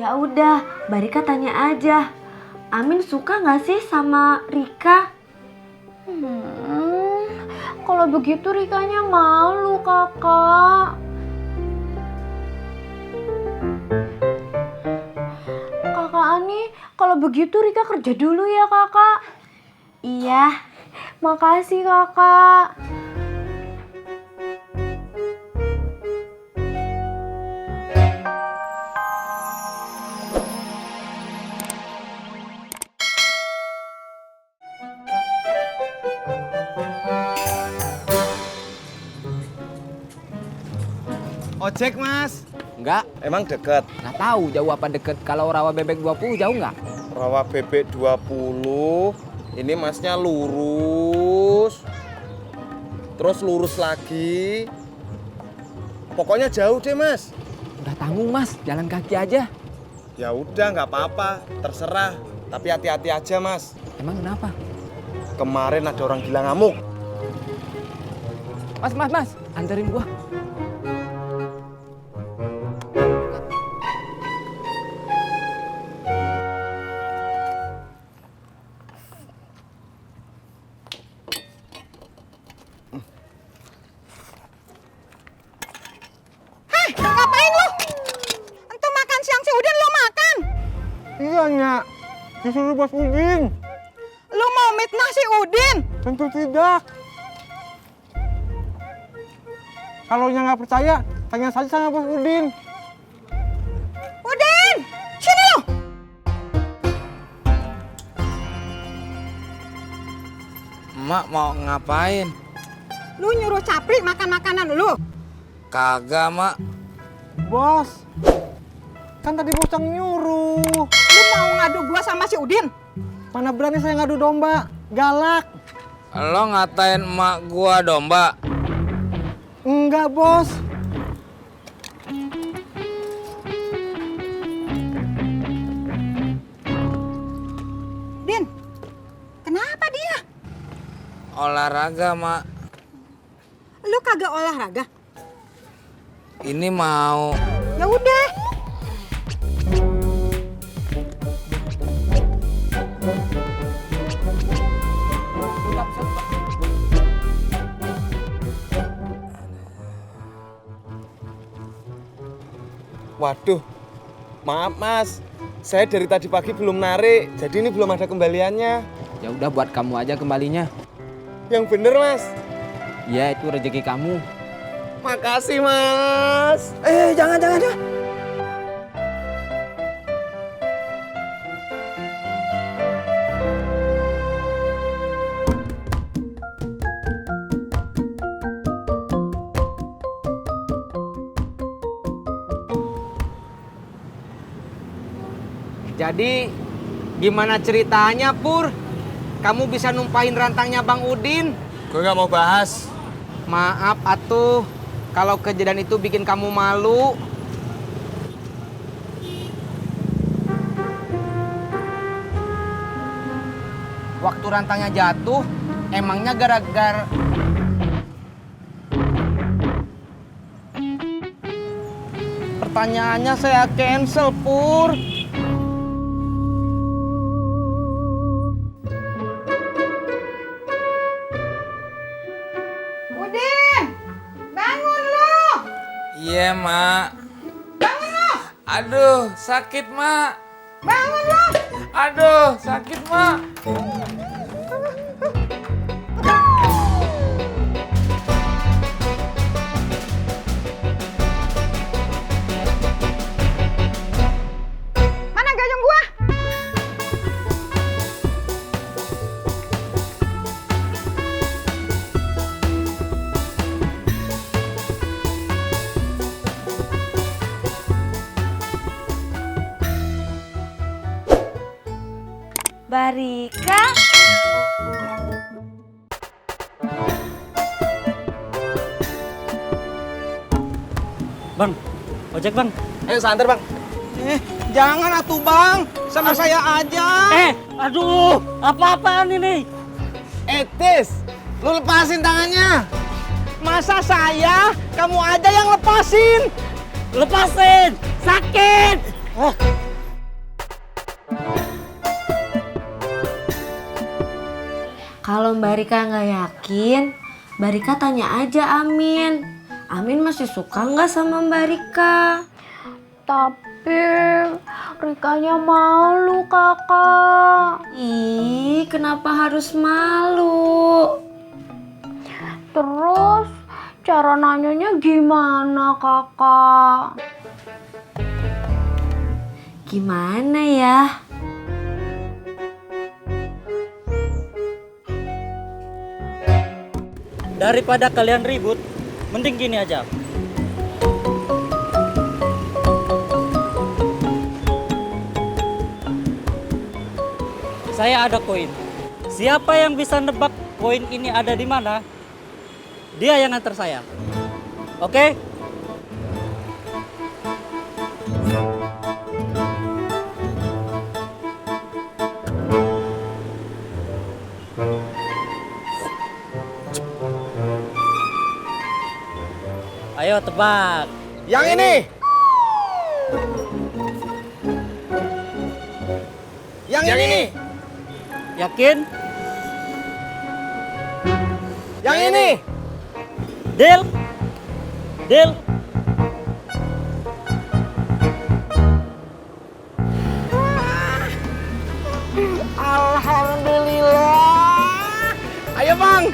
Ya udah, Mbak Rika tanya aja. Amin suka nggak sih sama Rika? Kalau begitu Rikanya malu, Kakak. Kakak Ani, kalau begitu Rika kerja dulu ya, Kakak. Iya. Makasih, Kakak. Ojek, Mas. Enggak, Emang deket? nggak tahu jauh apa deket. Kalau rawa bebek 20 jauh nggak? Rawa bebek 20. Ini Masnya lurus. Terus lurus lagi. Pokoknya jauh deh, Mas. Udah tanggung mas, jalan kaki aja. Ya udah, nggak apa-apa. Terserah. Tapi hati-hati aja, Mas. Emang kenapa? Kemarin ada orang gila ngamuk. Mas, anterin gua. Ngapain lu? Entu makan siang si Udin lu makan. Iya, Nyak. Disuruh Bos Udin. Lu mau mitnah si Udin? Tentu tidak. Kalau Nyak nggak percaya, tanya saja sama Bos Udin. Udin, sini lu. Emak mau ngapain? Lu nyuruh Capri makan makanan dulu. Kagak, Mak. Bos, kan tadi bos yang nyuruh. Lu mau ngadu gua sama si Udin? Mana berani saya ngadu domba, galak. Lo ngatain emak gua domba. Enggak, Bos. Din, kenapa dia? Olahraga, Mak. Lu kagak olahraga? Ini mau. Ya udah. Waduh, maaf Mas. Saya dari tadi pagi belum narik, jadi ini belum ada kembaliannya. Ya udah buat kamu aja kembalinya. Yang bener, Mas. Ya itu rezeki kamu. Makasih, Mas. Jangan. Jadi gimana ceritanya Pur? Kamu bisa numpahin rantangnya Bang Udin? Gue nggak mau bahas. Maaf atuh, kalau kejadian itu bikin kamu malu. Waktu rantangnya jatuh, emangnya gara-gara... Pertanyaannya saya cancel, Pur. Udin, bangun lu. Iya, Mak. Bangun lu. Aduh, sakit, Mak. Bangun lu. Aduh, sakit, Mak. Mana gayung gua? Mbak Rika? Bang, ojek bang. Ayo santer, Bang. Jangan atuh Bang, sama saya aja. Aduh, apa-apaan ini? Tis, lu lepasin tangannya. Masa saya, kamu aja yang lepasin. Lepasin, sakit. Kalau Mbak Rika nggak yakin, Mbak Rika tanya aja Amin. Amin masih suka nggak sama Mbak Rika? Tapi Rikanya malu kakak. Ih, kenapa harus malu? Terus cara nanyanya gimana kakak? Gimana ya? Daripada kalian ribut, mending gini aja. Saya ada koin. Siapa yang bisa nebak koin ini ada di mana? Dia yang antar saya. Oke? Ayo tebak. Yang ini. Yang ini. Yakin? Yang ini. Deal? Deal? Alhamdulillah. Ayo Bang.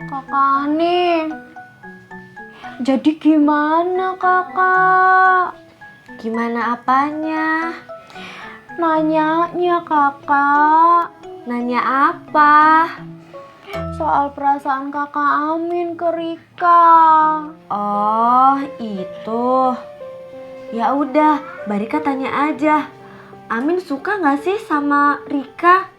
Kakak Ani, jadi gimana kakak? Gimana apanya? Nanyanya kakak, Nanya apa? soal perasaan kakak Amin ke Rika. Oh, itu. Ya udah, Mbak Rika tanya aja. Amin suka nggak sih sama Rika?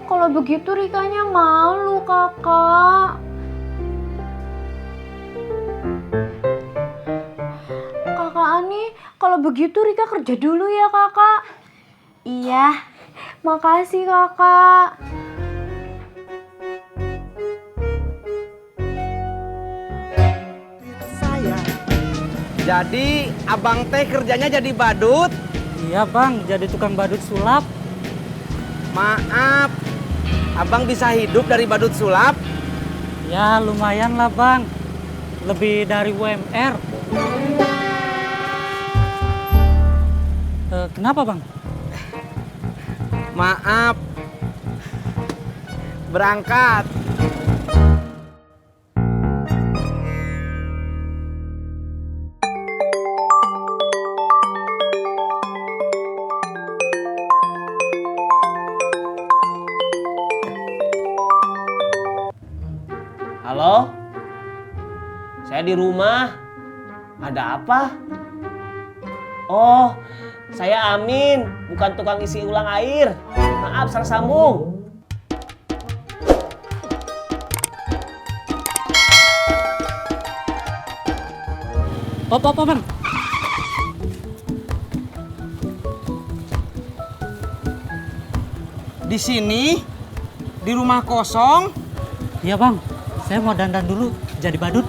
Kalau begitu Rikanya malu kakak. Kakak Ani, kalau begitu Rika kerja dulu ya kakak. Iya. Makasih kakak. Jadi abang teh kerjanya jadi badut? Iya bang, jadi tukang badut sulap. Maaf, abang bisa hidup dari badut sulap? Ya lumayan lah bang. Lebih dari UMR. Kenapa bang? Maaf. Berangkat. Halo? Saya di rumah. Ada apa? Oh, saya Amin, bukan tukang isi ulang air. Maaf, salah sambung. Apa bang? Di sini? Di rumah kosong? Iya bang, saya mau dandan dulu jadi badut.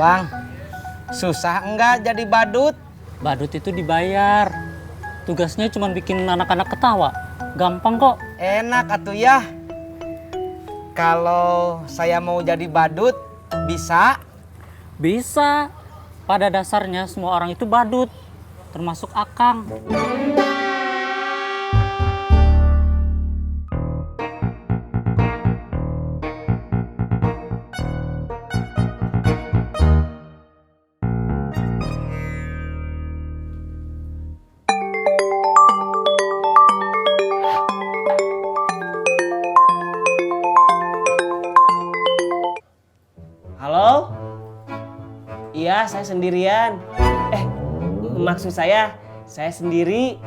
Bang, susah enggak jadi badut? Badut itu dibayar. Tugasnya cuma bikin anak-anak ketawa. Gampang kok. Enak atuh ya. Kalau saya mau jadi badut, bisa? Bisa. Pada dasarnya semua orang itu badut. Termasuk Akang. Halo? Iya? Enggak, saya sendirian. Maksud saya sendiri.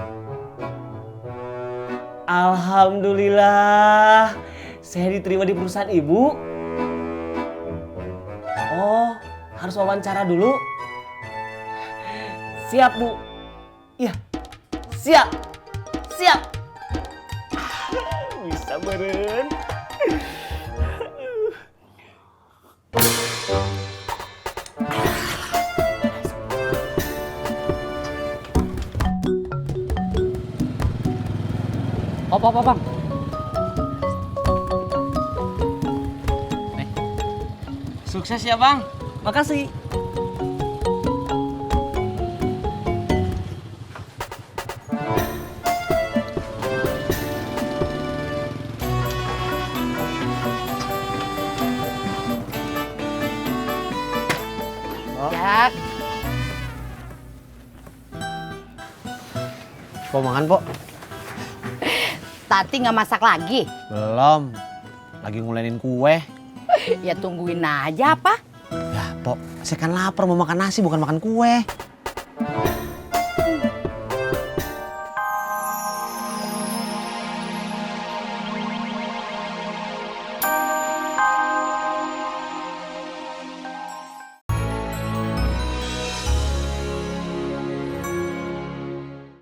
Alhamdulillah, saya diterima di perusahaan ibu. Oh, harus wawancara dulu. Siap, Bu. Iya, siap. Bisa meren. Apa bang? Sukses ya bang. Makasih. Jak. Mau makan, Pok? Tati nggak masak lagi? Belum. Lagi ngulenin kue. Ya tungguin aja apa? Ya, Pok, saya kan lapar mau makan nasi bukan makan kue.